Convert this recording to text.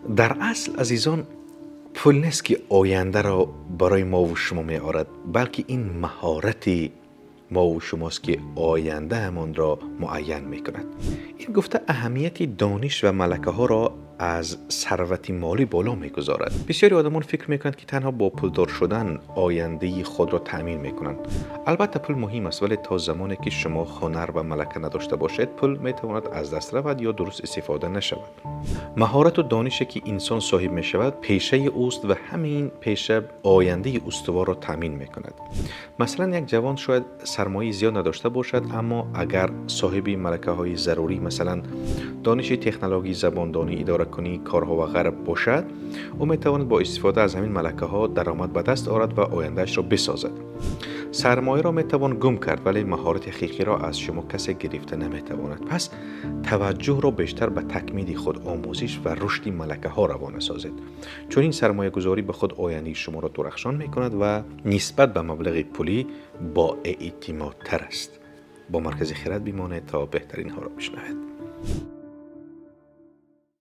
Дар асл, азизон, пул нест ки ояндаро барои мову шумо меорад, балки ин маҳорати мову шумост ки ояндаамонро муайян мекунад. Ин гуфта аҳамияти дониш ва малакаҳоро аз сарвати молӣ боло мегузорад. Бисёри одамон фикр мекунанд, ки танҳо бо пулдор шудан ояндаи худро таъмин мекунанд. Албатта, пул муҳим аст, вале то замоне ки шумо ҳунар ва малака надошта бошед, пул метавонад аз даст равад ё дуруст истифода нашавад. Маҳорату донише ки инсон соҳиб мешавад, пешаи ӯст ва ҳамин пеша ояндаи устуворро таъмин мекунад. Масалан, як ҷавон шояд сармояи зиёд надошта бошад, аммо агар соҳиби малакаҳои зарурӣ, масалан дониши технологӣ, забондонӣ, идоракунии корҳо ва ғайра бошад, ӯ метавонад бо истифода аз ҳамин малакаҳо даромад ба даст орад ва ояндаашро бисозад. Сармояро метавон гум кард, вале маҳорати ҳақиқиро аз шумо касе гирифта наметавонад. Пас таваҷҷӯҳро бештар ба такмили худомӯзиш ва рушди малакаҳо равона созед. Чунин сармоягузорӣ ба худ ояндаи шуморо дурахшон мекунад ва нисбат ба маблағи пулӣ боэътимодтар аст. Бо Маркази Хирад бимонед, то беҳтаринҳоро бишнавед.